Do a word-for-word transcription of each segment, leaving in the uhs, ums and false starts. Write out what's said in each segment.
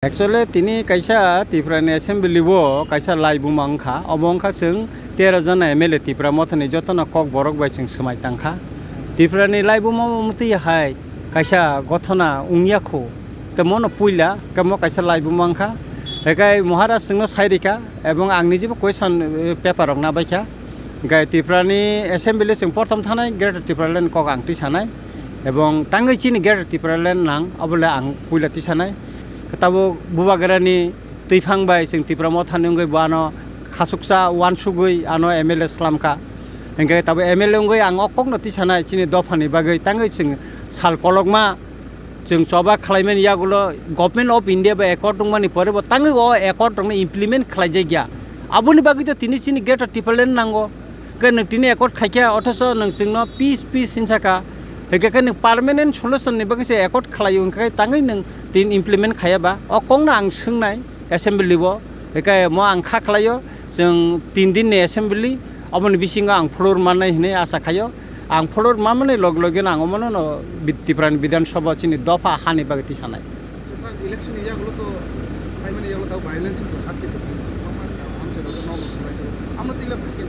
Actually, tini kaisa Tripura ni assembly o kaisa laibuma wngkha. Obo wngkha chwng tero jona M L A Tripura mothani jotono kok borok bai chwng swmai tangkha. Tripura ni laibuma o mwtwi hai kaisa gothona wngya kho. Tei mono puila khe mo kaisa laibuma wngkha. Ekai Maharaj chwngno sai rikha ebong ang nijibo question, eh, paper rok nabaikha. Ekai Tripura ni assembly chwng porthom thanai Greater Tipraland kok ang twi sanai. Ebong tangwi chini Greater Tipraland nang, obole ang puila tisanai. Tabuk Bubagrani twiphang bai chwng Tipra Mothani wngwi bo ano khasuksa uansugwi ano M L A slamkha. Hinkhe tabuk M L A wngwi ang o kokno tisanai chini dophani bagwi, tangwi chwng sal kolokma chwng choba khlaimani yagulo Government of India bai accord wngmani pore bo tangwi o accord rokno implement khlaijakya. Aboni bagwi to tini chini Greater Tipraland nango. Khe nwng tini accord khaikha, othoso nwng chwngno peace, peace hinsa kha. Hwnkhe khe nwng permanent solution ni bagwi se accord khlaio, hwnkhe tangwi nwng tini implement khaiya ba? O kokno ang swngnai assembly o. Hwnkhe mo ang kha khlaio, chwng tin din ni assembly, oboni bisingo ang floor mannai hinwi asa khaio. Ang floor manmani log logino ang omono no Bid-, Tripura ni Bidhan Sabha chini dopha hani bagwi tisanai. Sir, election ni yagulo to, phaimani yagulo to violence to haste to. Kwbangma, ah, amchairok no musulai. Amno tila phaikin.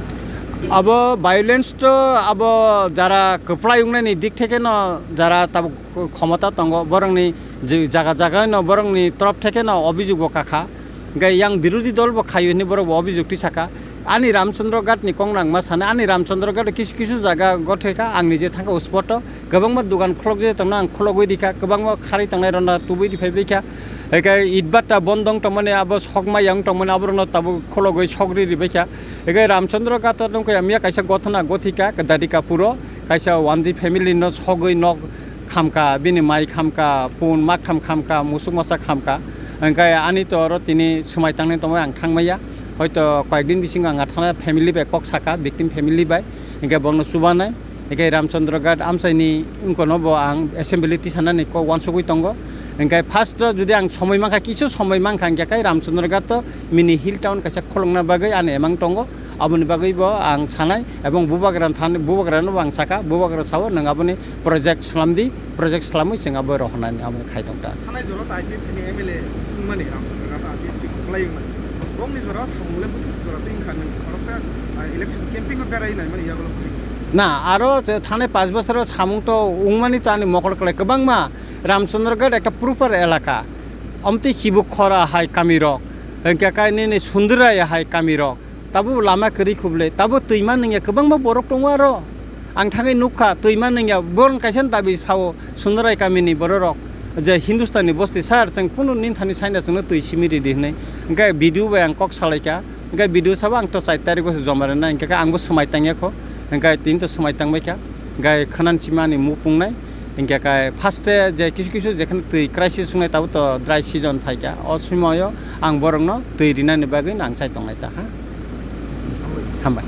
Abo violence to abo jara kwplai wngnani dik theke no jara tabuk khomota tongo, borokni je jaga jaga no borokni torop theke no obijug bo kakha. Hwnkhe yang birodhi dol bo khaio hinwi borok bo obijug tisaka. Ani Ramchandra Ghat ni kok nangma sana, ani Ramchandra Ghat kisu kisu jaga gotheka, ang nije thangkha o spot o. Kwbangma dugan khulok je tongno ang khulogwi rikha, kwbangma kharwi tongnai rokno tubui riphai baikha. Hwnkhe itbatta bondong tongmani abo sokma yang tongmani aborokno tabuk khulogwi sokri ribaikha. Hwnkhe Ramchandra Ghat o nukha miya kaisa gothona gothika, Darikapur o kaisa wanji family no sogwi nok khamka, bini mai khamka, pun maktham khamka, musuk masa khamka. Hwnkhe ani to oro tini swmai tangnai tongwi ang thangmaya. Hoito koyekdin bisingo ang athana family bai kok saka, victim family bai. Hwnkhe borokno chubanai. Hwnkhe Ramchandra Ghat amchaini wngkano bo ang assembly tisanani kok uansugwi tongo. Hwnkhe first o jodi ang somoi mankha, kisu somoi mankha, hwnkhe khe Ramchandra Ghat o mini hill town kaisa kholongna bagwi ani emang tongo. Aboni bagwi bo ang sanai, ebong bubagra thani, bubagrano bo ang saka, bubagra sao, "Nwng aboni project slam di, project slamwi chwng abo rohornani aboni khai tong ta." Thanai jora ta I P F T ni M L A wngmani, Ramchandra Ghat I P F T kwplai wngmani. Bongni jora samung le bwswk jora twi wngkha, nwng khoroksa, ah, election camping o berai naimani yagulo kwrwi. Na, aro je thanai panch bosoro samung to wngmani to ani mokol kwlai kwbangma. Ramchandra Ghat ekta proper elaka, omtwi Chibuk Khora hai kami rok, hwnkhe kainwi ni Sundurai hai kami rok. Tabuk lama kwrwi khuble, tabuk twima nungya kwbangma borok tongo aro. Ang thangwi nukha, twima nungya, borok kaisa dabi sao, Sundarai kamini bororok, je Hindustani bosti, "Sir, chwng kunu ninthani saina chwngno twi simi ridi," hinwi. Hwnkhe B D O bai ang kok salaikha, hwnkhe B D O sabo ang to char tarikgo se joma rwnai, hwnkhe angbo swmai tangya kho, hwnkhe tini to swmai tangbaikha, hwnkhe khwnanchimani mupungnai. Hingkhe kai first e je kisu kisu jekheno twi crisis wngnai, tabuk to dry season phaikha, o somoio ang borokno twi rinani bagwi nang chai tongnai ta ha. Hambai.